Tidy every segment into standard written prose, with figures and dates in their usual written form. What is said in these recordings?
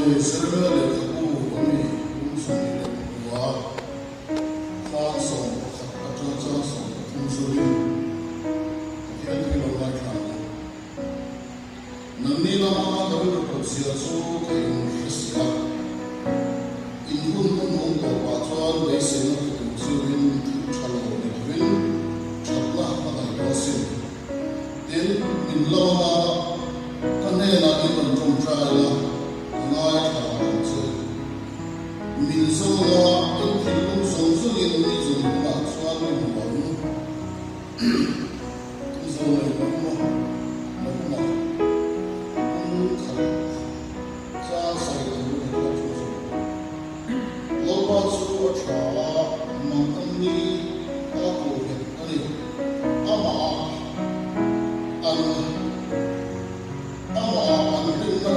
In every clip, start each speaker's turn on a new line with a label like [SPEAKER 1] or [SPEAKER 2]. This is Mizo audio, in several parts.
[SPEAKER 1] Zawnei Jeremia lehkhabu a mi kum 29 chang 11 atanga chang 13 zurin Pathian thu lo ngaithla ang u. Nangni lama ka rilru kawt zia chu ka inhre si a, in hun hmanhmawng tawpah chuan beiseina pe tur chiuin thil tha lo ni lovin thatna ka ngaihtuah asin. Tin, min lama ka hnenah in rawn tawngtai la, ka ngaithla ang che. Min zawnga in thinlung zawng zawngin mi zawn hunah chuan mi hmu ang. Zawnei Nahuma, Nahuma, bung khat chang sawi tur a thlak chu zawn. Lalpa chu a tha a, mang an ni a ko nghet a ni. Amah an amah an rinna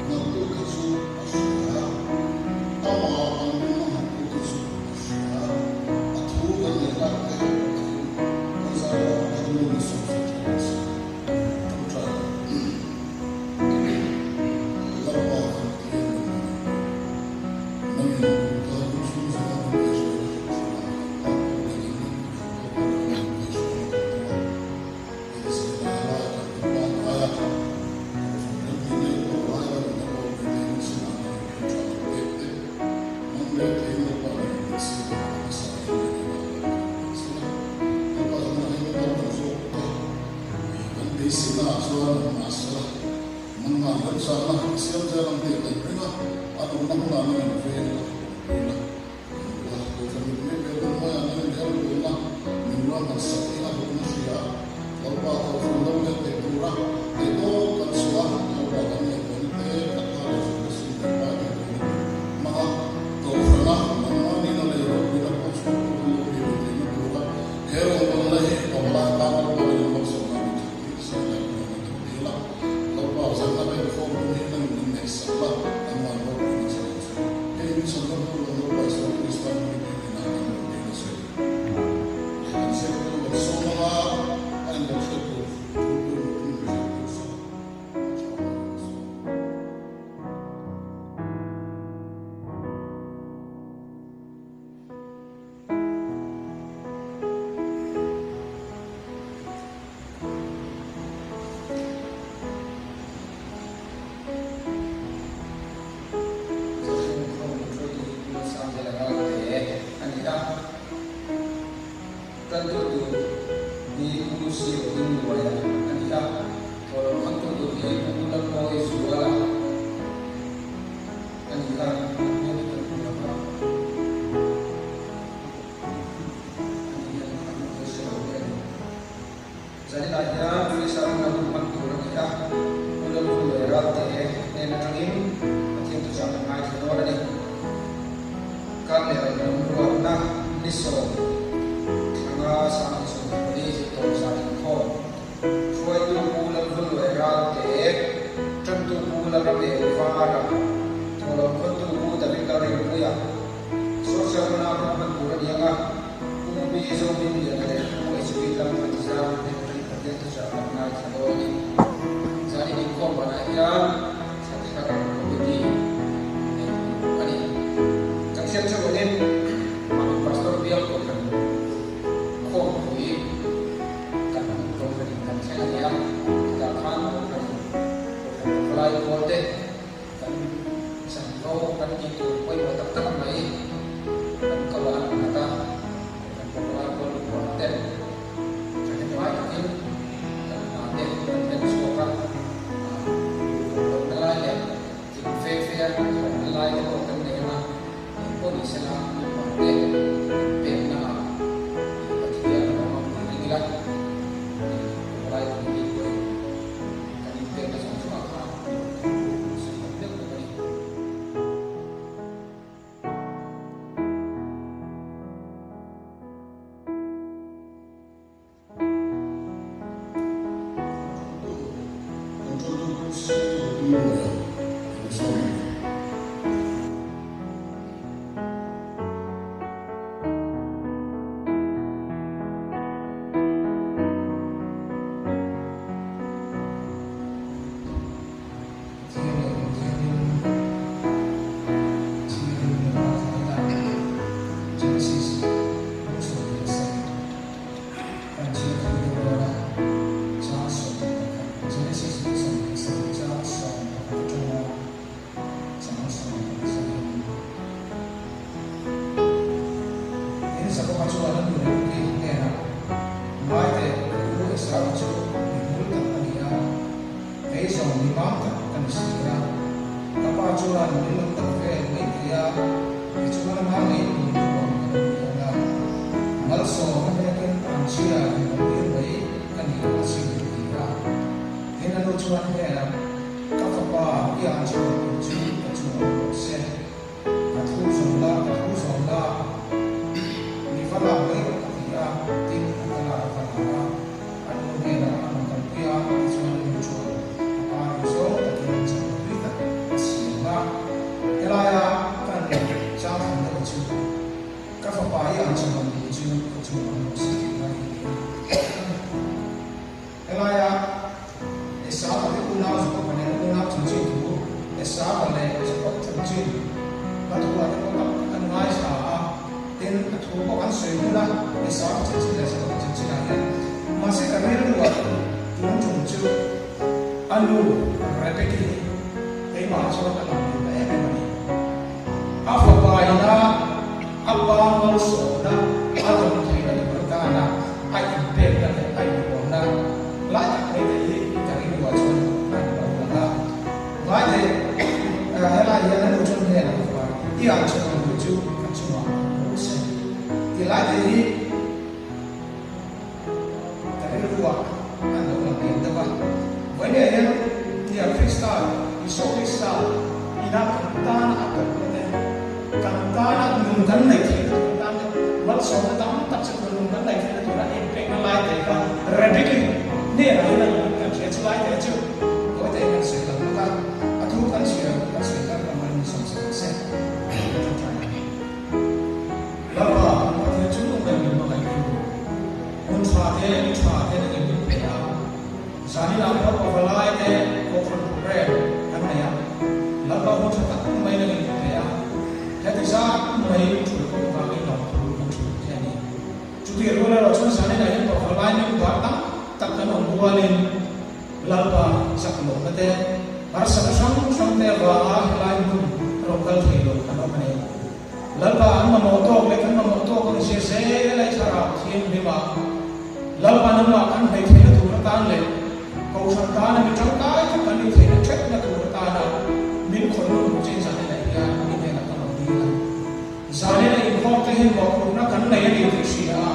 [SPEAKER 1] nghattute chu a hria. Amah an rinna nghattute chu a hria. A thu kan ngaihthlak te a kan zai a, a nu ni sawm sawm tha leh si. Ṭawngṭai Lalpa kan Pathian kan hmangaih te, nangin kum kha kum chhung zawnga min kaihhruaina hrilh hrilh a, kan pa leh kan rin kan pa pawh kha min kaihhruaina kan tum a, hei zirlai lai kan ti pangngai a, kohhran kan tih leh pawh lai la min aw pui te min sinah nangin thil tha lo pek te hmang leh theiin Lalpa nangin min siam a, a hmasa in min en a, Lalpa kan sin a, Lalpa zawnah hian min danglam zawk te kan beiseina ah chuan mahsela Nangmah remchangna siam zel ang tih kan ring a, a awmna hmunah nang in veng la, awmpui la, kan duh a. Kohhran mit mek vel hun hnuaiah nang in rel bulna min ruahman sak hi a hlutna hria a, Lalpa Kohhran lo let theih tura theihtawp kan chhuah a, Lalpa kan ngaihtuahna te, ka tha leh zirna sum leh pai ngaihtuahna te hmanga Kohhrana nangmah nihna leh ropuina pawh chhuak tur lo ni ve theihna tura he rawngbawlna hi pavalai tan Lalpa in malsawmna min thlen tir se la ruahna kan dil a. Lalpa zanna vel khawm hun hi nang min ngaihsak la, nangmah ropui na chhan ang che. Hei min chhan ram tur ang Lalpa Isua Krista hmingin hei hnenah kan lo dil a che. Leh kan ziak tu kan sawm anga a inlo hriat tur thu pawimawh min rawn ziak tir sak a tha a ni ka sawm.
[SPEAKER 2] Zohring khawm hruaitu hi Pu Sangzela Ralte a ni a, tantu tur hi Pu Sirodin Luaia a ni a, thawhlawm khamtu tur hi Pu Lalmawi Zuala a ni a, an hmel hi kan hmu lo va. Ani hian a hmu ve si lo hle a ni. Zaninah hian Frisa hmuna hun hman tur a ni a, Pu Lalvunluai Ralte hnen atangin Pathian thuchah kan ngaithla dawn a ni. Kar leh rawn lam ruatna ni 10 thla 2024 zirtawp zan inkhawm hruaitu Pu Lalvunluai Ralte, tantu Pu Lalramel Vara, thawhlawm khawntu Pu David Lalrinpuia, Social hmana hun hman tur a ni ang a, Pu Pi Zohmingliana leh Pu HV Lalthanzang hnen atangin Pathian thuchah kan ngaithla dawn a ni. Zanin inkhawm banah hian thla thar committee neih tur a ni. Kan hriat theuh angin Mami Pastor bial Kohhran khawmpui kan Kohhranin kan thleng a ni a, chutah khan Kohhranin Kohhran Pavalai pawl te Kan chanvo kan tih tur pawimawh tak tak mai kan ko a an nghat a, kan pawkalai pawl upa te thahnemngai takin kan hna te kan hlen chhuak a, duhkhawp lohna lai leh tling fe fe a thawhna lai te pawh kan nei ang a, engpawh ni sela upa te inpekna ah Pathian a awm ang tih ring ila, pawkalai committee pawhin kan inpekna zawng zawngah khan lawmthu kan sawi tak meuh bawk a ni.
[SPEAKER 1] Kan ṭantu Pu Siamluaia kan sawm a ni.
[SPEAKER 2] Pathian leh Pathianin mam tak ka ni si a. Ka pa chuan min lo dap vel mai thei a, tichuan ama ngei min thuam ka lo ni ang a. Malsawm a hnekin anchhia in lo tir mai ka ni ang asin, a ti a. Tin, a nu chuan hnenah, Ka fapa, i anchhe rawn tur chu ka chungah awm rawh se. Ka thu zawm la, ka thu zawm la, mi va lak mai rawh ka ti a, tin a kal a, a va la a, a nu hnenah a rawn kalpui a, tichuan a nu chuan a pa duh zawng takin chakna tui tak a siam a. Helaia kan chang thlan deuh chu ka fapa i an chhawm duh chu ka chungah awm rawh se tih lai hi a ni. Helaia Esau leh unau Jakob-a nen unau chanchin thu, Esau-a leh Jakob chanchin hla thu-ah te pawh tam tak an ngaithla a, tin a thu pawh kan sawi hmun a, Esau-a chanchin leh Jakob-a chanchinah hian. Mahse ka rilruah tun tum chu a nu Rebeki hi keimah chuan a lang deuh ta em em a ni. A fapa ina a pa malsawmna a dawm theihna tur atana a inpekna leh a inhuamna lai tak mai te hi ka rilruah chuan a lo lang a. Ngai teh, helai hian a nu chuan hnenah ka fapa i an chhawm ang duh chu ka chungah a awm se ti lai te hi ka rilruah a lo lang lian deuh a. Vawinia hian nia Krista, Isua Krista ina kan tana a tawrhna te, kan tana nun kan neih theihna tur atan te, malsawmna tam tak chu kan nun kan neih theihna tura inpekna lai te kha Rebeki hnenah hian a lang kan hria chu lai te chu tawi te kan sawi lang bawk a, a thu kan chhiar kan sawi kar lam an insawm sak ang se. Ṭawngṭai ang. Lalpa, kan Pathian chu nung ber min hmangaih tu, hun tha te, ni tha te nangin min pe a. Zanin ah pawh pavalai te Kohhran program kan nei a, Lalpa hun tha tak mai nangin min pe a. Heti zat mai thul kawng vangin lawmthu kan thul thei a ni. Chutih rual erawh chuan zanin ah hian pavalai member tam tak kan awm rualin Lalpa chak lohna te, harsatna hrang hrang te avanga helai hmun rawn kal thei lo kan awm a ni. Lalpa an mamawh tawk leh kan mamawh tawk ang zir zel a i thlarau thianghlim a, Lalpa nangmah kan hmei theihna tur atan leh Kohhran tana mi tangkai tak kan nih theihna thekna tur atana min khawih hun tur chin zanin ah hian i hnenah ka rawn dil a. Zanin a inkhawm te hian mawhphurhna kan nei a ni tih hria a,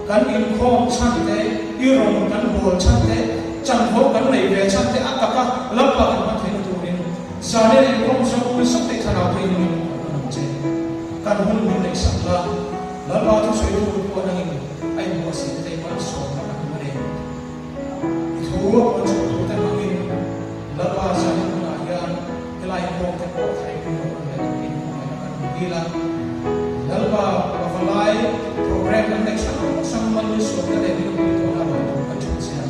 [SPEAKER 2] kan inkhawm chhan te, i rawn kan bawl chhan te, chanvo kan neih ve chhan te a taka Lalpa kan hman theihna turin Zanin inkhawm zawng zawng te thlarau te in min khawih ang che. Kan hun min neih sak la, Lalpa thusawi tu pawh nangin a inbuatsaih te malsawmna kan hmu a ni. I thu a puan chhuah tur te hmangin Lalpa zanin hunah hian helai inkhawm te pawh thaipui rawn awm leh turin khawngaihna kan hmu dil a. Lalpa pavalai program kan neih hrang hrang malsawmna leh min awmpui tawhna rawn tur kan ṭhen che a.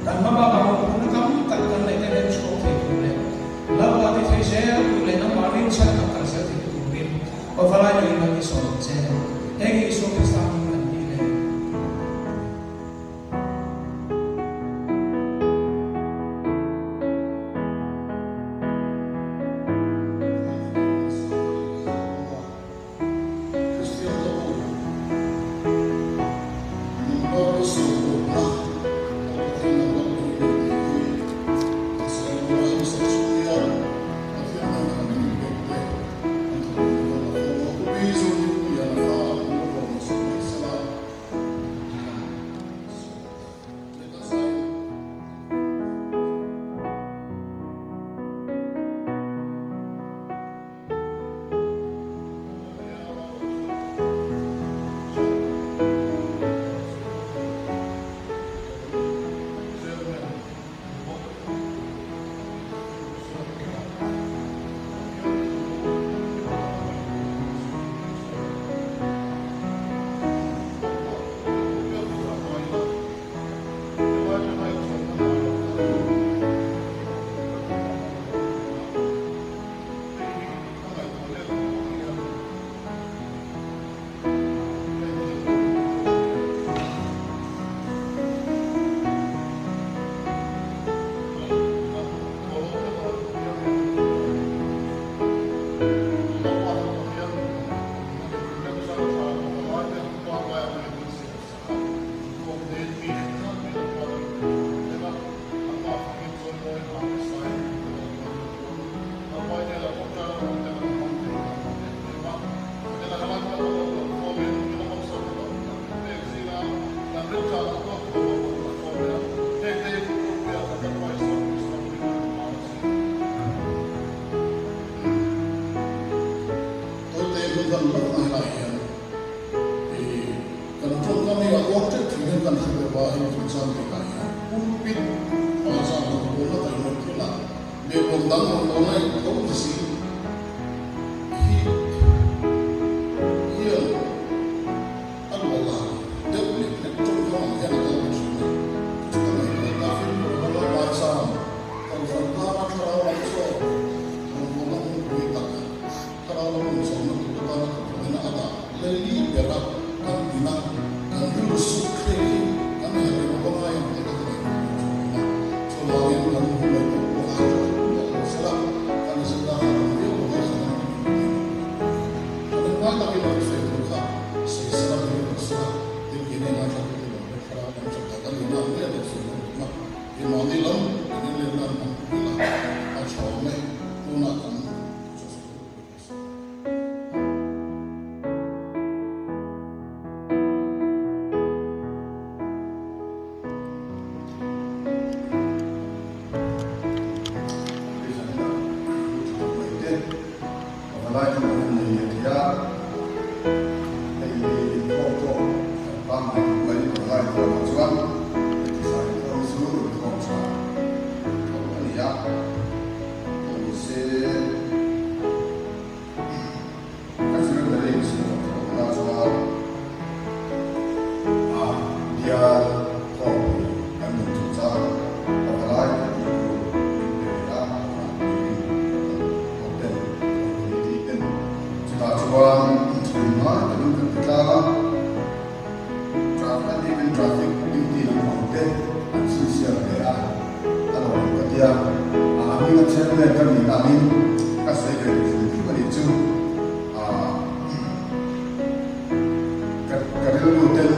[SPEAKER 2] Kan hma bakah mawhphurhna tam tak kan neih te hlen chhuak thei tur leh Lalpa ti thei zel tur leh nangmah rinchhan kan kal zel thei turin Pavalai tuin kan insawn ang che. Heng hi Isua Krista hming kan ni le.
[SPEAKER 1] Kristian te u, number i sawi lohna a Pathian number pui lo tih hi kan sawi lo a, hemi sak chhung hian Pathian hnen khan min inpek te kan thawk duh dawn a fo a, Pu Pi Zodinpuia laka a pu a rawn sawi mai sa. kan lo na helai hian i kan tawngkam hi a uar teuh thin hian kan hre deuh a, hemi chungchang bikah hian pulpit hma zan rawngbawlna kaihhnawih thilah lehbawm dang rawngbawlna in tho ni si hi hian a luah lah deuh leh hlek tawngkam ang hian a kal ta thin a, chu ka ngaihtuah ta fimkhur a lo mai zan Kohhran tana thlarau lam chaw rawngbawlna hmunpui tak thlarau lam inchawmna tur atana kohhranina a dah leili bera kan tina kan rilru suk thlek hi kan herh emaw va ngai ang tih ka ngaihtuah ve thin a. Chuvangin kan hun ngaihtuah pawh a tha tha miah lo sela, kan agenda kha tam viau lo a, zan an ti mai thei. Kan ngai takin a thusawi tur kha sawi sela, rilru sela, tin keini ngaithlatute lo pawh thlarau lam chak tak a nihna ang nge lo sawi lo tum a. Keimahni lam kan inlen nan hman ila a tha awm e, tunah kan thuchah sawi pui ta si.
[SPEAKER 3] Chutah chuan inchhung ngai takin kan ti tlang a, traffic even traffic duty lampang te an sincere hle a, a lo awm ka tia, a hminga chairman ka nih danin ka sawi ve duh hrim hrim a nih chu, ka ka rilru ten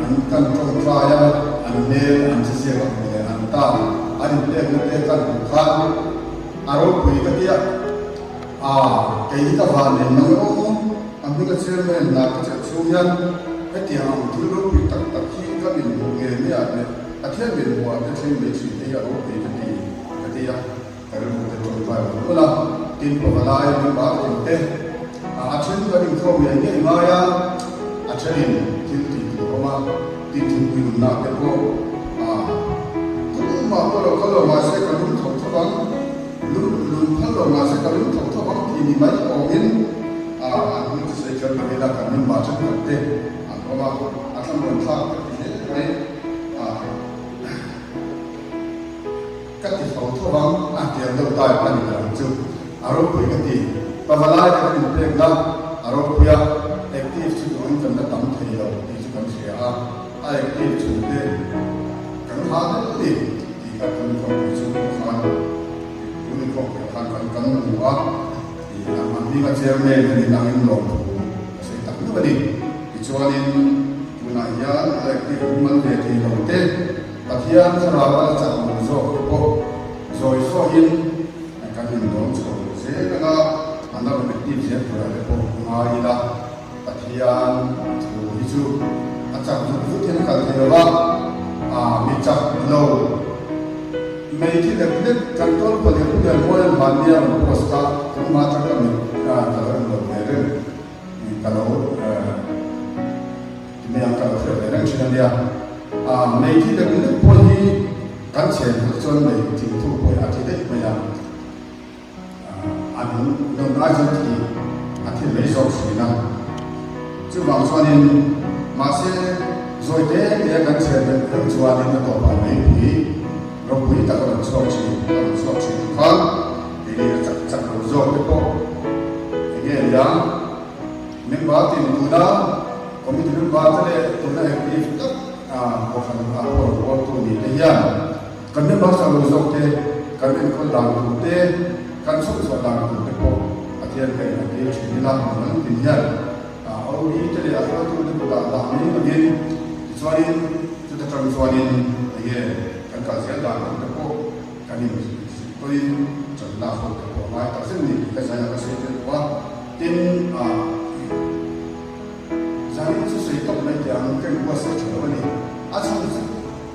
[SPEAKER 3] an kan tawngtai a, an hmel an chiziak a hmuh leh an tan an inpekna te kan hmuh khan a ropui ka tia. A, kei hi ka van nen mang aw, a hminga chairman hna ka chelh chhung hian hetiang ang thil ropui tak tak hi ka min hmuh nge miah leh Pathian min hmuh ah te thleng mai thin te hi a ropui ka ti ka ti a, ka rilru te tawngtai mawlh mawlh a, tin pavalai member tin te a a then kan inkhawm ngei ngei ngai a, a thenin thil tih tur awm a, tin thingpui nunna te pawh a tumah pawh lo kal lo mahse ka lung tho tho ang. Lung lung phal lo mahse ka lung tho tho ang ti ni mai awmin a an hming chu sawi kher lovin a kan member thenkhat te an awm a, a thlamuan thlak ka ti hle mai a, ka ti tho tho ang a ti an deuh tai a ni ber ang chu, a ropui ka ti, pavalai kan inpekna a ropui a, active chu duhin kan la tam thei lo tih chu kan hria a, a active chhungte kan ha deuh a ni. Tih kha tun khawpui chu khan tun khawpui khan kan kan hmu a, tih a an hminga chairman a nih angin lawmthu ka sawi tak meuh a ni. Tichuanin tunah hian electric man ve thei lo te, Pathian thlarau a la chak lo zawk te pawh zawi sawiin kan indawm chho zel anga an la rawn active zel turah te pawh ngai ila Pathian thu hi chu a chak vut vut hian a kal thei lo va, a mi chak lo. Mei thi lek lek kan tawn pawh leh Pu Lianmuaia mahnia rawn post kha tunhma atang ka mit ka lo en lo ve reng, ka lo ti mai ang ka lo hriat ve reng thin a nia. Mei thi lek lek pawh hi kan chhen phut chuan mei thingthu pawh hi a thi daih mai a. A nun ai chuan thi a thil mai zawk thin a. Chuvang chuanin mahse zawi te te kan chhiar deuh deuh chuanin a tawpah meipui ropui tak a rawn chhuak thin a rawn chhuak thin ang khan keini a chak chak lo zawk te pawh enge nia member tin tuna committee member te leh tuna active tak a kohhran a pawh rualtu ni te hian Kan member chak lo zawk te, kan enkawl dan tur te, kan chhawpchhuah dan tur te pawh Pathian ka inhawtir thin ila an tin hian OB te leh a hruaitu te kutah dah mai lovin tichuanin chuta tang chuanin enge kan kal zel dan tur te pawh kan inzirtawin chan lak ho te pawh a ngai tak zet ni tih ka zai a ka sawi tel tawh a. Tin, zanin chu sawi tawp mai teh ang ka inbuatsaih tha lo a ni. A chhan chu.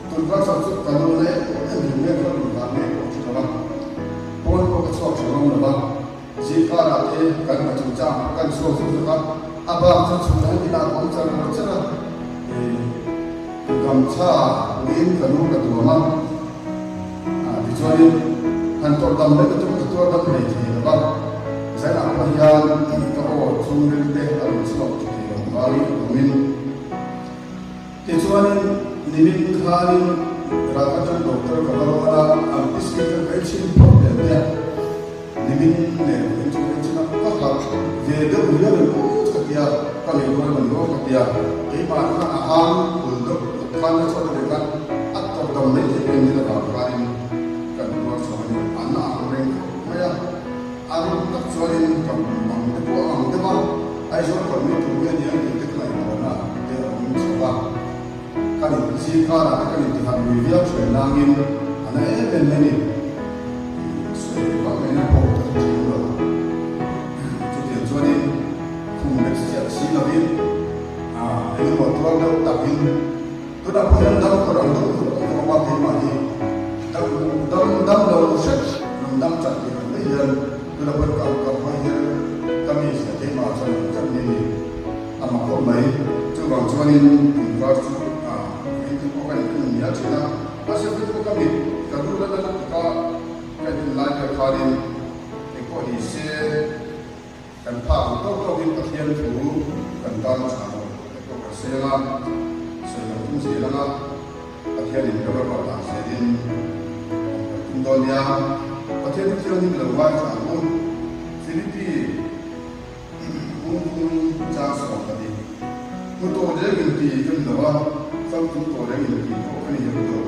[SPEAKER 3] Tunhma chauh chu ka lu leh em hlim nge ka lu vang nge pawh hre lo a, pawn pawh ka chhuak tha ngam lo a. Zingkarah te kan hna chungchang pawh kan chhuak zuk zuk a, a bak chu chhun an inah ka awm char char a, ih gamchha puiin ka lu ka tuam a, tichuanin han tawrh dam mai ka tum ka tuar dam hlei thei lo va, zainah pawh hian ka aw chhungril te a rawn chhuak tha thei lo vangin awmin. Tichuanin nimin khanin ral atang doctor ka va rawn a, an pc kha ka ei chhin phawt tel mai a, nimin leh vawiin chu ka ei chhin a, ka harh ve deuh riau em aw ka ti a, ka lei dawn em aw ka ti a, keimah khan a hang hul deuh deuh khan ka chhuak a nih khan a tawp dam mai theih em ni avang khanin kan tuar chho a ni, a na ang reng khawp mai a. A ruk tak chuanin ka mang te pawh a ang deuh a, Aizawl kawr mai tur nge ni ang tih te ka ngaihtuahna te a awm chho a. Kan in zingkarah te kan intiharh lui viau hruai nangin a na em em mai ni. Sawi vak ngaihna pawh ka hre thiam lo. Chutiang chuanin khum bet chiah si lovin eng emaw tuar deuh takin Tunah pawh hian dam kawr ang deuh deuh ang awm a, keimah hi dam dam dam lo hret lung dam chat tih ang mai hian tunah pawh ka ka hawi hian ka mi zia keimah chuan ang chat mai a ni. A mak khawp mai. Chuvang chuanin inkar chu a engtin pawh ka inkhung mial thin a, mahse hun pawh ka mit ka lu la la taka ka inkhung lai vel khanin engpawh ni se, Kan phak ang tawk tawkin Pathian thu kan tan tha lo te pawh kan seng a, sawi kan tum zel ang a, Pathianin ka va ruat dan zelin awm kan tum dawn nia. Pathian thu thianghlim i lo ngaithla ang u. Philippi bungphung chang 12. Hmu tawh reng inti ka ni lo a, famkim tawh reng inti pawh ka ni heuh lo.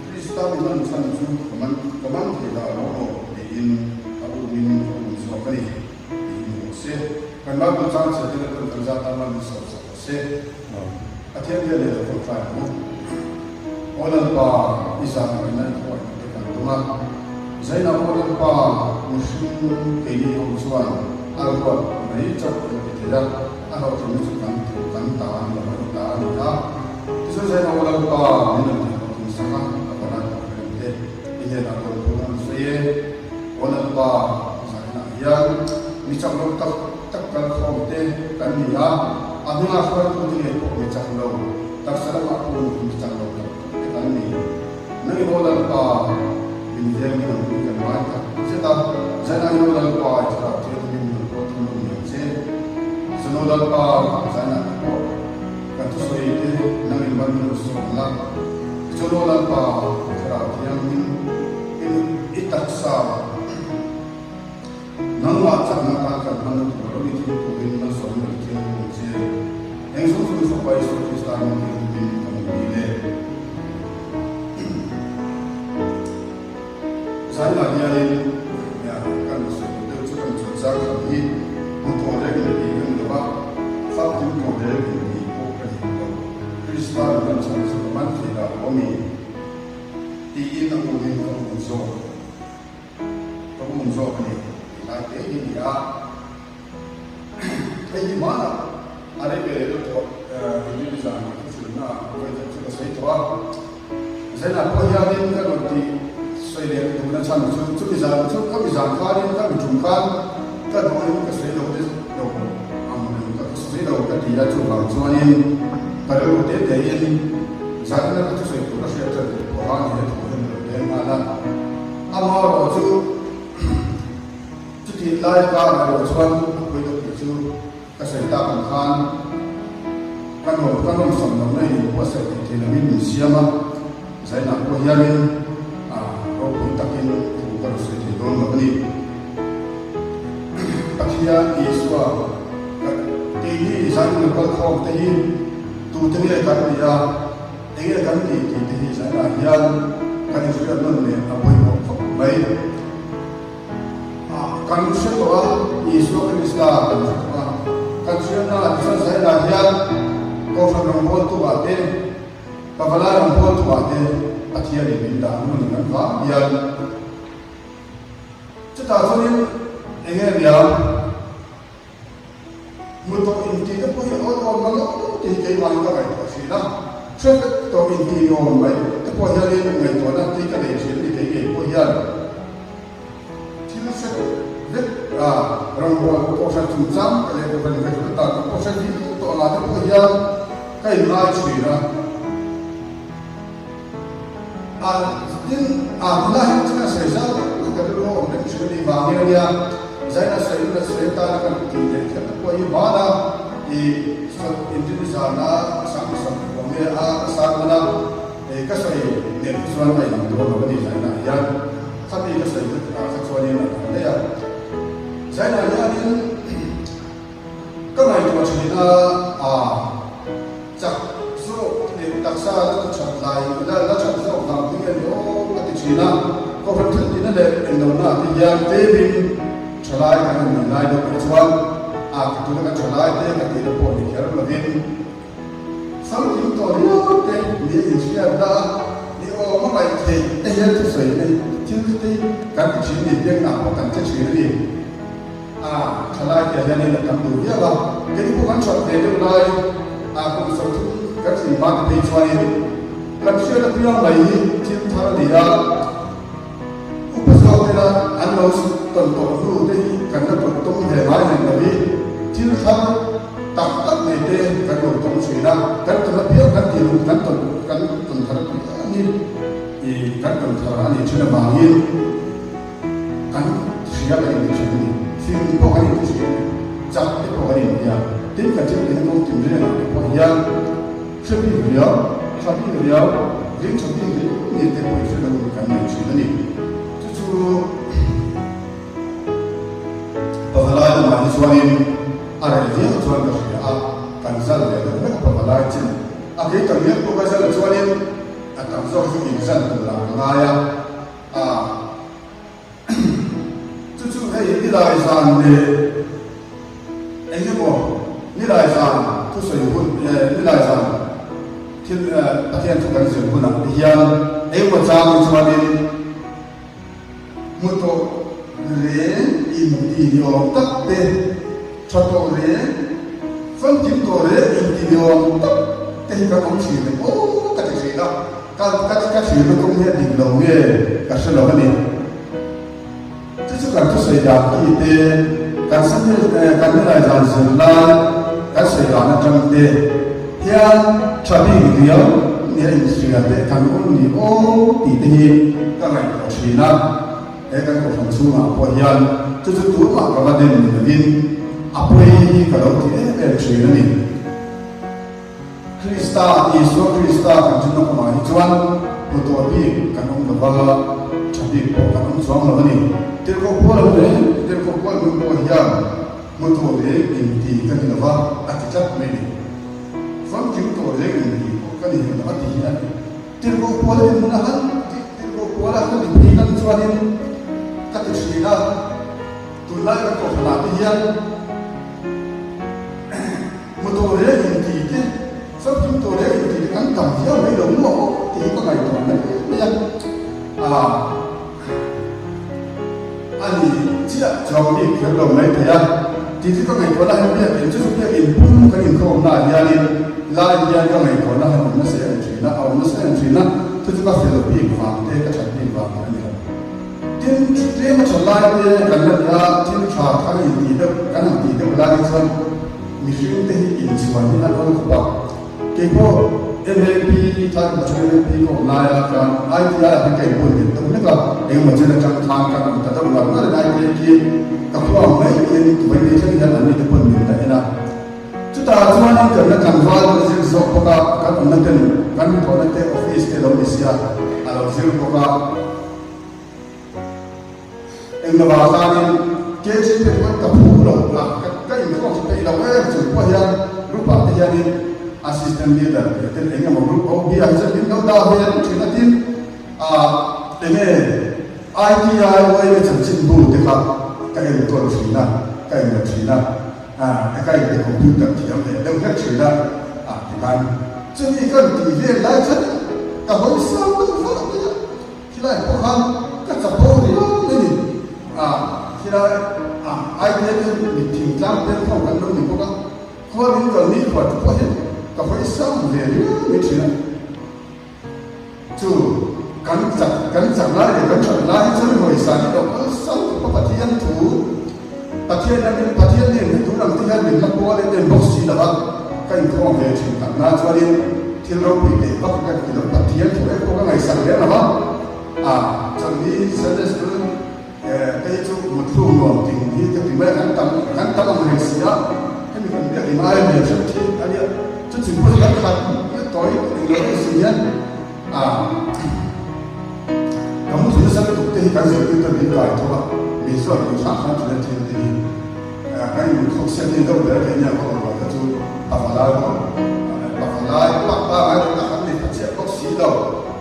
[SPEAKER 3] Krista mi hman chhan chu ka man ka man thei dah lo aw tiin a umin ka um zawk a ni tiin rawh se. Kan Bible chang chhiat te lalpan kan zat tan man min sawm sak rawh se. Pathian hian leh lo tawngtai ang u. Aw Lalpa, i zah ngaihna i khawngaihna te kan dawng a. Zainah aw Lalpa, mihring keini ho chuan a ruat mai chauh kan ti thei a. A hlawhtlinna chu kan thu kan ta a ni lo, i ta a ni a. Tichuan Zaina aw Lalpa min rawn tih hlawhtling sak a, ka palai pawh ka rem te i hnenah rawn thu an sawi e. Aw Lalpa, Zaina hian mi chak lo tak tak kal khawm te kan ni a, a hmingah hruaitu te ngei pawh mi chak lo, taksa lamah pawh mi chak lo tak tak te kan ni. Nang in aw Lalpa, min veng min ang pui kan ngai tak zet a, Zaina in aw Lalpa i thlarau thianghlim min rawn pawh thung lo ni ang che. Zan aw Lalpa, Zaina te pawh kan thusawi te nang in ban min rawn sawm la. Tichuan aw Lalpa, i thlarau thianghlim in i taksa nangmah chakna atan kan hmanna tur lo ni thil turin malsawmna i thianghlim ang che. Eng zawng chu Fapa Isua Krista min thianghlimin kan inti le. Zainah hianin kan sawi duh deuh chu kan chungchang khat hi hmu tawh reng in ti kan ni lo va, famkim tawh reng in ti pawh ka ni lo. Krista in hman chhan chu ka man thei dah lo ami? Tiin a umin ka um zawk ka um zawk a ni tih lai te hi a ni a. Hei hi hmanah a rei ve leh deuh tawh Inrinni zan ah thuhrilhna ah vawi khat chu ka sawi tawh a. Zainah pawh hianin ka rawn tih sawi leh duhna chhan chu chumi zan chu khami zan khanin khami tum khan ka duhin ka sawi lo te lo ang reng ka sawi lo ka ti a chuvang chuanin ka rilru te tein zanina ka thusawi tur a hriat ṭan duh pawha ni he thu hian ka lo leng nghal a. Amaherawh chu. Chutih lai karah erawh chuan a pawi ka tih chu ka sawi tak ang khan ka nuam ka nawmsam lohna in buatsaih theih thei langin min siam a, zainah pawh hianin ropui takin thu ka rawn sawi thei dawn lo a ni. Pathian Isua ka keini zanin lo kal khawm te hi tute nge kan nih a, enge kan tih tih te hi zainah hian kan inhriat nawn leh a pawimawh khawp mai. Kan hre tawh a, Isua Krista kan hre tawh a. Kan hriatna tichuan Zainah hian Kohhran rawngbawltu ah te, Pavalai rawngbawltu ah te Pathianin min dah hnu ni kan vang hian chutah chuanin enge niang? Hmu tawh intih te pawh hi awl awm na lo tih hi keimah in ka ngaihtuah thin a, hre vek tawh intih ni awm mai te pawh hianin ngaihtuahna tih ka nei thin a ni kei ngei pawh hian thil hre vek a. Rawngbâwl Kohhran chungchâng te leh Kohhran inkaihhruaina dan te pawh hre viau tawh angah te pawh hian ka inngai ṭhin a. A, tin, a tunah hian chin a sawi zau deuh ka rilru a awm reng ṭhin a nih vangin a nia, Zaina sawi nuna sawi atana kan tih leh kher te pawh hi hmana i inrin zana 30 awm e a ka sermon a, ka sawi nen hi chuan a inang dawn lo a ni Zaina hian. Khami ka sawi kha kha chuanin a dang daih a. Zaina hianin ka ngaihtuah thin a, a chak zawk leh taksa la ti that lai la la that zawk vang hi nge ni aw ka ti thin a. Kohhran thil tihna leh englohna ah te hian tlemin thalai kan han nih lai deuh phei chuan a ka tuna kan thalai te ka tihna pawh ni kher lovin Famkim tawh riau te ni a inhriatna a, ni awm a ngaih theih te hian thusawi na hi thil te kan ti thin ni biakna pawh kan che thin a ni. A thalai te hianin a tam duh viau a, keini pawh kan that ve deuh lai a kum 30 kan tling hma te phei chuanin kan hriat apiang mai hi thil thar a ni a, Upa zawk tena an lo tawn tawh hnu te hi kan la tawn tawng ve ngai reng lo hi thil thar tak tak nei te kan lo tawng thin a, kan tawn apiang kan tih lung kan tawn kan tawn thar apiang hi i kan tawn thar a nih thin avangin kan hria kan inti thin a ni, fing pawh kan inti thin a ni, chak te pawh kan inti a, tin kan thil tihna kawng tinrengah te pawh hian Hre bik riau, tha bik riau, ring tha bik riau ni te pawh i hre lo kan nei thin a ni. Chu chu Pavalai lamah hi chuanin a reh viau chuan ka hria a, kan zal leh deuh vek a Pavalai chin. A kei tam miah pawh ka zal chuanin a tam zawk chu inzal turah ka ngai a, a. Chu chu hei nilai zan leh eng emaw nilai zan thusawi hun nilai zan thil Pathian thu kan zir hunah te hian engemaw chang hi chuanin hmu tawh reng inti ni awm tak te tha tawh reng famkim tawh reng inti ni awm tak te hi kan awm thin em aw ka ti thin a. Ka ka ka thlir lutuk hi a dik lo nge ka hre lo a ni. Chu chu kan thusawi dan ki te, kan Sunday kan nilai zan zir lai kan sawi dan atang te hian tha bik riau nia inhria te kan awm ni aw tih te hi ka ngaihtuah thin a. He kan kohhran chhungah pawh hian chu chu tumah ka va dem ni lovin a pawi hi ka lo ti em em thin a ni. Krista, Isua Krista kan ṭhenna kawngah hi chuan hmu tawh bik kan awm lo va, ṭha bik pawh kan awm chuang lo a ni. Tirhkoh Paul an reng, Tirhkoh Paul hnu pawh hian hmu tawh reng inti ka ni lo va, a ti tlat mai a ni. Famkim tawh reng inti pawh ka ni lo a ti hi a ni. Tirhkoh Paul a dinhmun a han tih, Tirhkoh Paul a han inphei lan chuanin ka ti ṭhin a, tunlai kan kohhranah te hian, Hmu tawh reng inti te, famkim tawh reng inti te kan tam viau mai lo maw tih hi ka ngaihtuah mai mai a. Ah, a ni chiah chuang bik kher lo mai thei a. Tih chu ka ngaihtuahna hian biakin chu chu biakin pum kan inkhawmna ah hianin lai hian ka ngaihtuahna hian awm nasa em thin a, a awm nasa em thin a, chu chu ka fel bik vang te, ka that bik vang te a ni lo. Tin, tlem a tha lai te kan la ni a, thil tha thar in tih deuh, kan han tih deuh lai hi chuan mihring te hi inchhuan hi an awl khawp a. Kei pawh MAP, tlai kum atang MAP ka awm lai a khan ITI ah hian ka inbual nghet deuh hlek a, engemaw chen atang khan kan awm ta deuh ngar ngar in ITI khi ka khua ang mai in tuvei nei thleng hian an ni te pawn min la en a. Chutah chuanin kan la tlangval kan zir zawk bawk a, kan awmna ten kan thawhna te office te lo ni sia a lo zir bawk a. Englovah khanin KG te chuan ka phu lo a, ka inkhawm chu peih lo em chung pawh hian group ah te hianin assistant leader tih te eng emaw group OB ah hi chuan min lo dah ve reng thin a tin ah enge ITI YMA chanchinbu te kha ka enkawl thin a, ka enlo thin a, ah ka inte computer thiam leh deuh hlek thin a, ah tikhan chumi kan tih vel lai chuan ka hawi sang deuh vak mai a. Khilai pawh khan ka chapo riau mai ni. A, khilai a ITM hian mi thingtlang peng ho kan lo ni bawk a, khua min kal ni khuar te pawh hian ka hawi sang ve riau mai thin a. Chu kan chak kan chak lai leh kan that lai hi chuan hawi san hi lo kal sang khawp a Pathian thu Pathian. Pathian lam in Pathian nen hi tun ang te hian min la pawl em em bawk si lo a, ka inkhawm ve thin tak na chuanin thil ropui teh vak ka ti lo, Pathian thu em pawh ka ngaihsak lem lo va, a chawlhni Sunday School te hi chu mutthluk nuam ting hi ka ti mai a, kan tam kan tam ang reng si a, hemi kan biak in aia lian hret hi a nia, chuti pawh hi kan khat tawi eng lo deuh si hian. A, ka mu thil nasa lutuk te hi kan zirtirtu min kai tho a, min zawt duh hrang hrang thin a thil te hi. Kan inkhawk siam hi deuh ber a kei nia ka awm lo kha chu pavalai pawh pavalai pa pa ngai lo tak an ni kha chiah bawk si lo,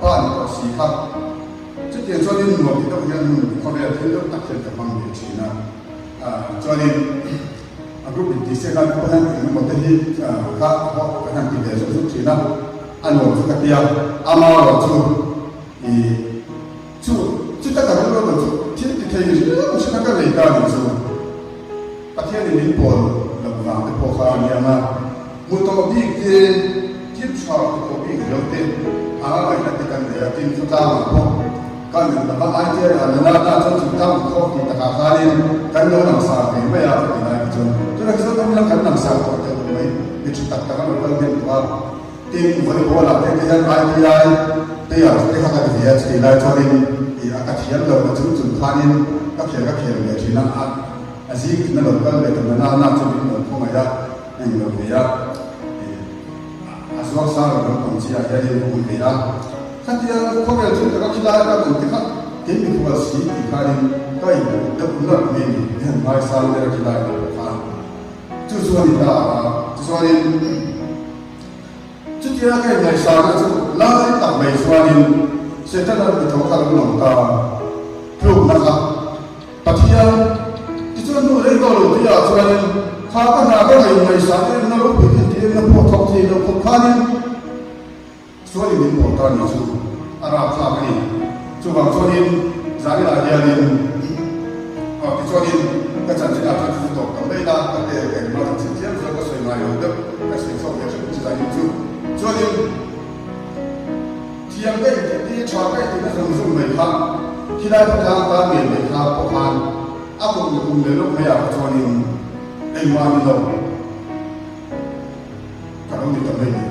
[SPEAKER 3] pa ni tawh si kha. Chutiang chuan in nuam ti deuh hian hun khawvel thil deuh tak hian ka hmang ve thin a. Chuanin a group in tihsiak nan pawh hian engemaw te hi kha pawh kan han ti ve zuk zuk thin a, a nuam chu ka ti a, amarawh chu ih chu chuta ka rilru ang chu thil ti thei riau hrim a ka nei ta nih chu Pathianin min pawl loh vang te pawh kha a ni ang a. Hmu tawh bik te, thil tha hmu tawh bik riau te a ngaihna te kan nei a, tin khawtlangah pawh kan en lova ITI ah nana na chuan chungtang inkhawm tih takah khanin kan lo langsar ve mai a ka ti lai kha chuan tunah khi chuan awm kan langsar tawh teh lo mai, mi tha tak tak an lo kal hnem tawh a, tin volleyball ah te te hian ITI player te kha ka ti ve a, chutih lai chuanin ih a ka thiam lo na chung chung khanin ka khel ka khel ve thin a, a zing tin a lo kal ve ta nana na chu min lo khawngaih a. Eng lo ve a, a zuar sang lo naupang chi ah hianin ka hmu thei a. Khatia khawvel thil taka khilai ka rawn ti kha kei mikhual si tih khanin ka inhmuh deuh nalh mai a ni, min han ngaisang ber a khilai te pawh khan. Chu chu a ni ta a, tichuanin chutia ka inngaihsangna chu lai tak mai chuanin Setana mitho kha lo lang ta tlukna kha. Pathian, tichuan hnu rei tawh lo tih ah chuanin kha ka hna ka ngaih ngaihsah em na ropui thil tih em na pawh thawk thei lo khawp khanin sualin min pawl ta ni chu a rapthlak a ni. Chuvang chuanin zaninah hianin aw tichuanin ka chanchin ah chuan chu chu tawp ta mai la ka te ka engmah chanchin thiam zawk ka sawi ngai lo deuh ka sawi chhuak ve hrep chu zanin chu chuanin Thiam ka intih ti, tha ka intihna zawng zawng mai kha khilai khawtlang tan ngei mai kha pawh khan a kum leh kum leh lawk mai ah kha chuanin engmah ni lo ka lo ni ta mai ni.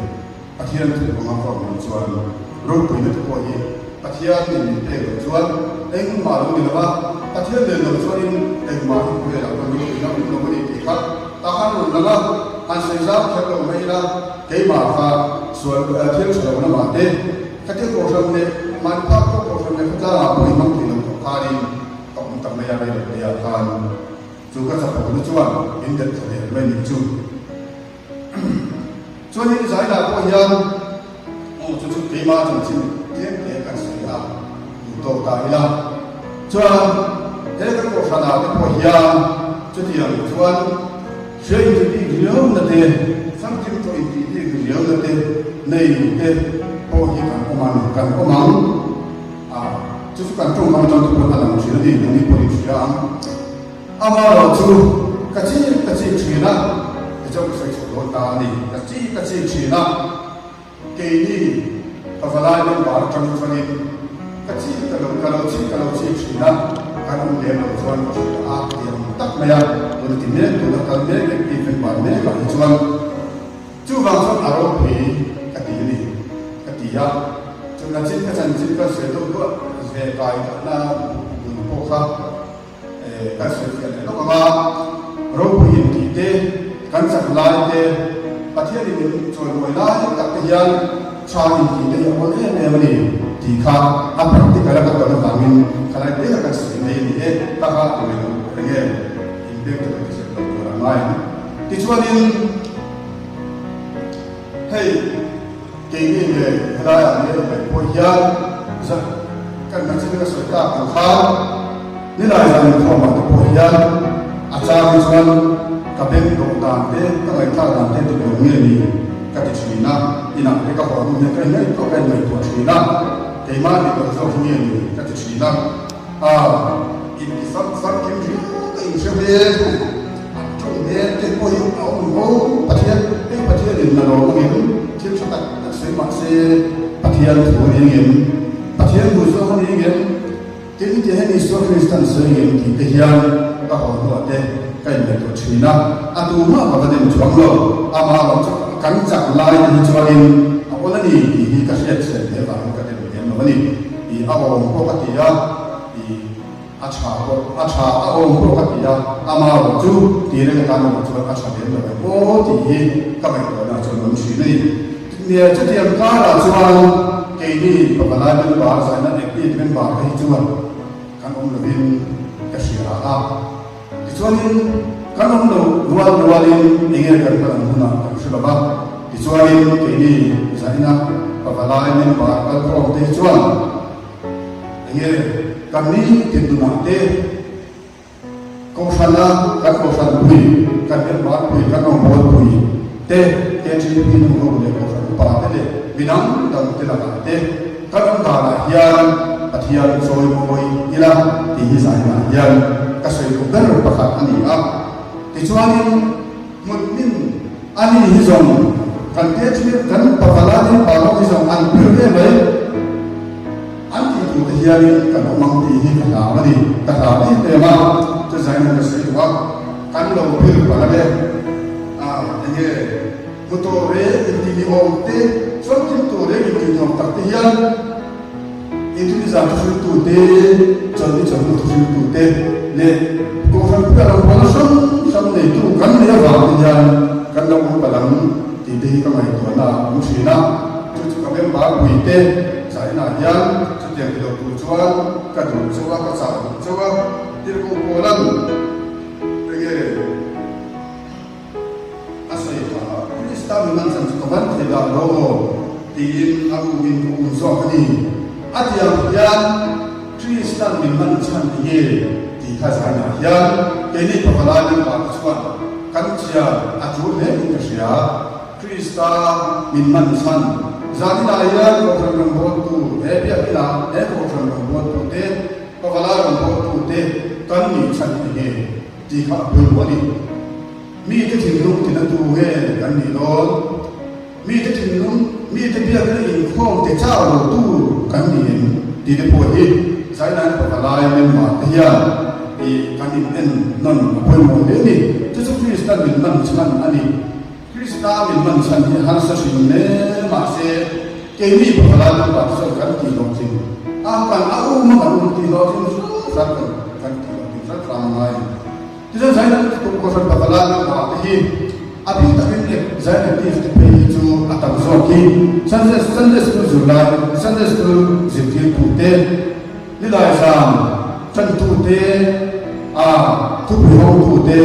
[SPEAKER 3] Pathian thu anga ka awm loh chuan ropuina te pawh hi Pathian nen min pek loh chuan engmah lo ni lo a, Pathian nen lo chuanin engmah hi khawvelah khan ropuina awm lo a ni tih kha tah khan rawn lang a, han sawi zau kher lo mai ila. Keimah kha sual thil tha lo lamah te, khatia kohhran leh mahni phak pawh kohhran leh khawtlangah pawh inhmang thei lo tawh khanin ka awm ta mai a, rei lo teiah khan chu ka chapawhna chuan min delh thla der mai nih chu. Chuanin Zainah pawh hian aw chu chu keimah chanchin tlem te kan sawi a duh tawk ta ila. Chuan he kan kohhranah te pawh hian chutiang chuan Hria inti bik riauna te, famkim tawh inti bik riauna te nei te pawh hi kan awm ang, kan awm ang. A, chu chu kan tawngkam atang te pawhin a lang thin a ni, nangni pawhin in hria ang. Amaherawh chu ka chik ka chik thin a, tichuan ka sawi chhuah dawn ta a ni, ka chik ka chik thin a. Keini ka valai member atang chuanin ka chik ka lo ka lo chik ka lo chik thin a, kan awm lem lo chuan ka hria a ti ang tak mai a, tuna ti mek tuna kal mek active member mek ah hi chuan chuvang chuan a ropui ka ti a ni ka ti a, chuna chin ka chanchin ka sawi deuh duah ve kai dahna bul pawh kha. Kan sawi fiah leh lawk ang a, ropui intih te, kan chak lai te, Pathianin min chawimawi lai tak te hian tha intih te hi a awl em em a ni tih kha a practical a ka tawn avangin khalai te kha kan sawi mai a ni e, kha kha a ngaih loh reng em? Inpek te pawh ti zet lo tur a ngai ang. Tichuanin hei. Keini leh helaiah leh mai pawh hian zan kan nachin ka sawi tak ang khan nilai zan inkhawmah te pawh hian a chang hi chuan ka beng dawh dan te ka ngaihthlak dan te dik lo nge ni ka ti thin a, inah te ka haw hnu hian ka inngaihtuah ka inngaihtuah thin a, keimah dik lo zawk hi nge ni ka ti thin a. A inti fak fak kim riau ka inhre hmel thung. A tawng hmel te pawh hi a awm ho. Pathian, hei Pathian in la lawm angin thil tha tak tak sawi mah se Pathian thu a ni angem? Pathian duh zawk a ni angem? Tin, hetiang hian Isua Kristan sawi angem tih te hian ka haw hnuah te ka in. ngaihtuah thin a, a tumah ka va dem chuang lo. Amah erawh chu kan chak lai te hi chuanin a awl a ni tih hi ka hriat chhiat hle vangin ka dem lem lo a ni. Ih a awm pawh ka ti a, ih a tha pawh a tha a awm pawh ka ti a, amah erawh chu ti reng atan erawh chuan a tha lem lo em aw tih hi ka ngaihtuahna chuan awm thin a ni. Nia chutiang karah chuan keini pavalai member zaina active member te hi chuan Kan awm lovin ka hria a, tichuanin kan awm lo rual rualin enge kan hman ang hunah kan hre lo va, tichuanin keini zaina pavalai member kalkhawm te hi chuan enge kan ni tin nunah te Kohhrana kan kohhran pui, kan member pui, kan rawngbâwl pui te, KTP nu ho leh kohhran upa te leh mi dang dang te lakah te kan awm danah hian Pathian chawimawi ila tih hi zainah hian ka sawi duh ber pakhat a ni a. Tichuanin hmutmin a ni hi zawng kan KTP kan pavala member ho hi zawng an pir ve mai. An tih tur te hianin kan awm ang tih hi ka hlau a ni, ka hlau em em a, chu zain ka sawi duh a, kan lo phil palh a le, a enge hmu tawh reng intih ni awm te, chuan thil tur reng intih ni awm tak te hian Inrinni zan thuhriltu te, chawlhni chawlhnu thuhriltu te leh Kohhran puia rawngbawlna hrang hrang neitu kan nei avang te hian kan lo awm palh ang tih te hi ka ngaihtuahna a awm thin a, chu chu ka member pui te. Zainah hian chutiang ti lo tur chuan ka duh chauh a, ka chah duh chauh a, tirhkoh Paula'n enge a sawi kha, Krista mi man chan chu ka van thei dah lo aw tiin a umin ka um zawk a ni. A ti ang hian Krista'n min man chhan enge tih kha zainah hian keini pavalai member te chuan kan chian a tul hle in ka hria. Krista min man chhan. Zaninah hian Kohhran rawngbawltu, he biakinah he Kohhran rawngbawltute, pavalai rawngbawltute kan nih chhan hi nge tih kha a pawimawh a ni. Mite thinlung tinatu nge kan nih dawn? Mite thinlung, mite biakina inkhawm ti chau lotu kan ni em tih te pawh hi Zainain pavalai member te hian ih kan in en nawn a pawimawh hle a ni. Chu chu Krista min man chhan a ni. Krista min hman chhan hi harsa hrim hle mahse keini pavalai member te chuan kan tih hlawhtling a, kan a um a kan um tih hlawhtling hram hram kan kan tih hlawhtling hram hram a ngai a ni. Tichuan Zainab kum kohhran pavalai member te hi a bik takin leh Zainab active te phei hi chu a tam zawk hi Sunday Sunday School zirlai Sunday School zirtirtu te Nilai zan tantu te a thupui hawngtu te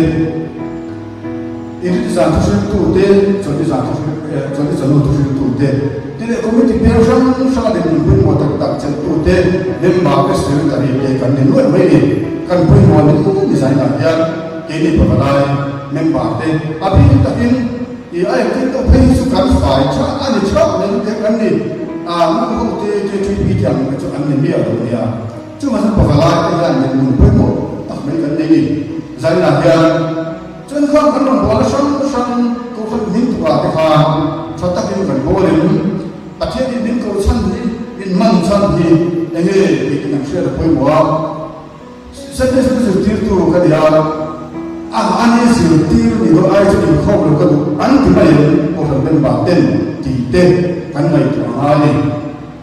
[SPEAKER 3] Inrinni zan thuhriltu te, Chawlhni zan thuhriltu Chawlhni chawhnu thuhriltu te, ti leh committee peng hrang hranga dinhmun pawimawh tak tak chelhtu te, member te secretary te kan ni nuaih mai ni. Kan pawimawh ni ni zainah hian keini pavalai member te a bik takin i a engtin deuh phei hi chu kan fai tha a ni theuh mai te kan ni. A nu ho te KTP te ang te chu an ni miah lo nia. Chuvang chuan pavalai te hian dinhmun pawimawh tak mai kan nei ni. Zainah hian. Chuan kha kan rawn bualna hrang hrang Kohhran hming tukah te khan tha takin kan bawl em? Pathianin min ko chhan hi, min hman chhan hi enge tih te kan hriat a pawimawh a. Sunday School zirtirtu ka ni a, a ani zirtir ni dawn ai chu inkhawm lo ka duh an ti mai em? Kohhran member ten tih te kan ngaihtuah a ngai a ni.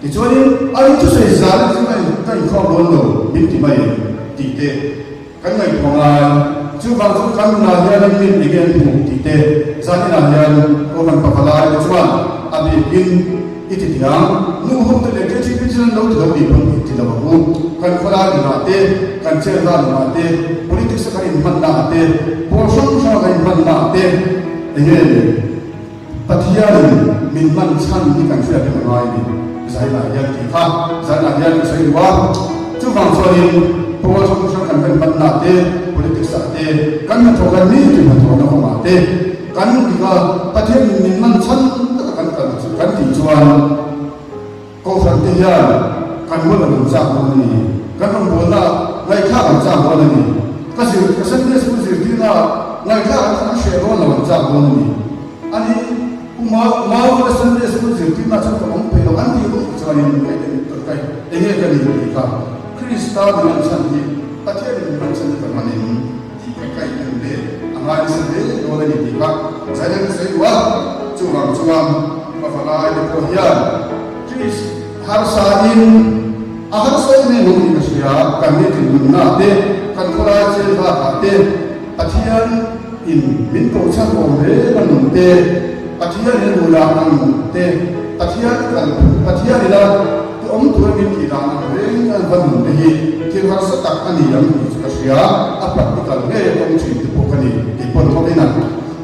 [SPEAKER 3] Tichuanin a in thusawi zan chu ka inkhawm dawn lo min ti mai em tih te. Kan ngaihtuah ngai. Chuvang chu kan nunah hianin min enge an hmuh tih te zaninah hian Kohhran pavalai te chuan a bikin i ti thiam. Nu ho te leh KTP chu an lo ti lo tih pawn i ti lo ang u. Kan khawlai nunah te, kan chenla nunah te, politics a kan inhmanna ah te, pawl hrang hrang a kan inhmanna ah te enge ni? Pathianin min hman chhan hi kan hriat reng a ngai a ni. Zainah hian tih kha zainah hian ka sawi duh a. Chuvang chuanin pawl hrang hrang kan kan hmanna te, politics ah te, kan hnathawh kan mi tin hnathawhna kawngah te kan dik a, Pathianin min hman chhan taka kan kal chu kan tih chuan Kohhran te hian kan rual an chak dawn a ni. Kan rawngbawlna ngaihthlak an chak dawn a ni. Ka zir, ka Sunday School zirtirna ngaihthlak an an hreh dawn lo an chak dawn a ni. Ani Pu Mau, Mau Sunday School zirtirna chuan ka awm peih lo an tih rual chuanin ka en ka enge ka ni tih kha Krista min an chhan hi Pathianin min an chhan hi ka hman em tih ka ka in en ve. ngai nasa hle dawn a ni tih kha Zaina ka sawi duh a. Chuvang chuan ka falaite pawh hian Chris harsain a harsa em em ang tih ka hria, kan nitin nunna te, kan khawlai chel bakah te, Pathian in min kohchhan awm reng a nun te, Pathian in a duh dan ang te, Pathian kal Pathian ina ti awm tura min tih dan ang reng an va nun te hi thil harsa tak a ni ang tih chu ka hria, a practical ngei a tawng thin te pawh ka ni tih pawn thawk in ang.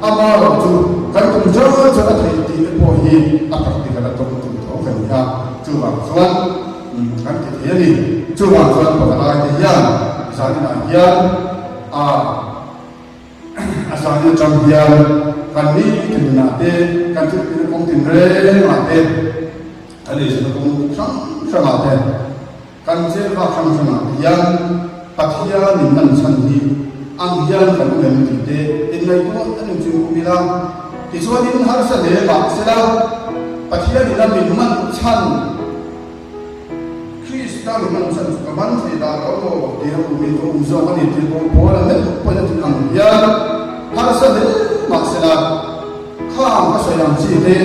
[SPEAKER 3] Amaherawh chu kan tum zar zar a theih tih te pawh hi a practical a tawng tum tho ka ni a, chuvang chuan kan ti thei a ni. Chuvang chuan pavalai te hian zaninah hian a a zanin atang hian kan nitin nunah te, kan thilpina kawng tinrengah te, kan eizawnna kawng hrang hrangah te, Kan chelvak hrang hrangah te hian Pathian in man chhan hi ang hian kan awm em tih te inngaihtuah an inchung kum ila. Tichuanin harsa hle mah sela Pathian ina min man chhan, Krista min man chhan chu ka man thei dah lo maw tia umin ka um zawk a ni tih pawh Paula meuh pawhin a tih ang hian harsa hle mah sela khang ka sawi ang chi te,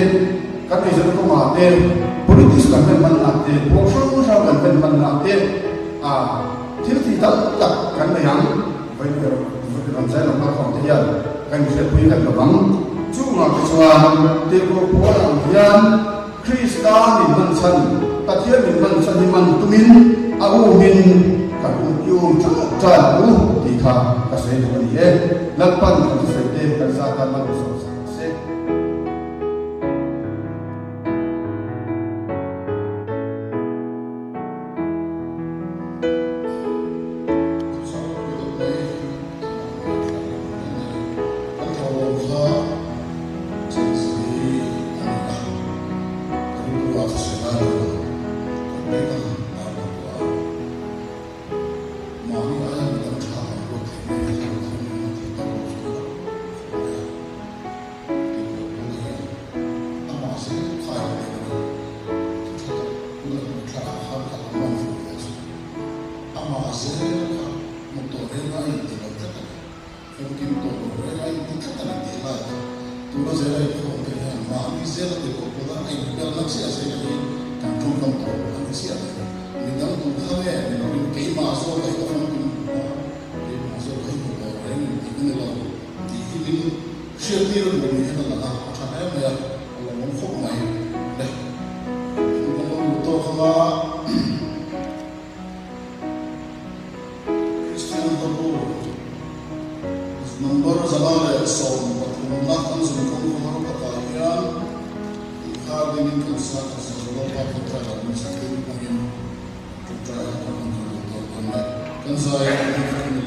[SPEAKER 3] Kan eizawn kawngah te, politics kan hman hmanna te, pawl hrang hrang kan hman hmanna te, thil tih tam tak kan nei ang. Vawi zai lo kalkhawm te hian kan inhriatpui vek lo ang. Chungah te chuan tirhkoh pawl ang hian Krista min hman chhan, Pathian min hman chhan hi man tumin a umin kan um i um ṭan ṭan ang u tih kha ka sawi duh a ni e. Lalpan kan thusawi te kan zat a man sawm sak se.
[SPEAKER 1] Tih pawh hian amah zel khai a nei a ni. Thu tha tak tuna kan thla ah khan ka lo man fuh ve chu. Amah zel kha hmu tawh reng a inti lo tlat a ni. Famkim tawh lo reng a inti tlat a ni tih lai kha tuna zela inkhawm te hian mahni zela tih pawh pawh a inpelna chiah zela hi kan tawngkam tawh lo a ni chiah mai. Midang duh kha nge ni lovin keimah zawk hi ka famkim duh a, keimah zawk hi hmu tawh reng tih ka ni lo tih hi min Hriattir a duh ni hian a lang a, a tha hle mai a, a lawmawm khawp mai le. Hun kan lo duh tawk ang a, Kristian hlabu number 113 na kan zun kawng khawhar takah hian inkhar dingin kan sa kan sa zo Lalpa tawngtai dan min zirtir hmangin tawngtai a kan han duh tawk dawn le. Kan zai a, kan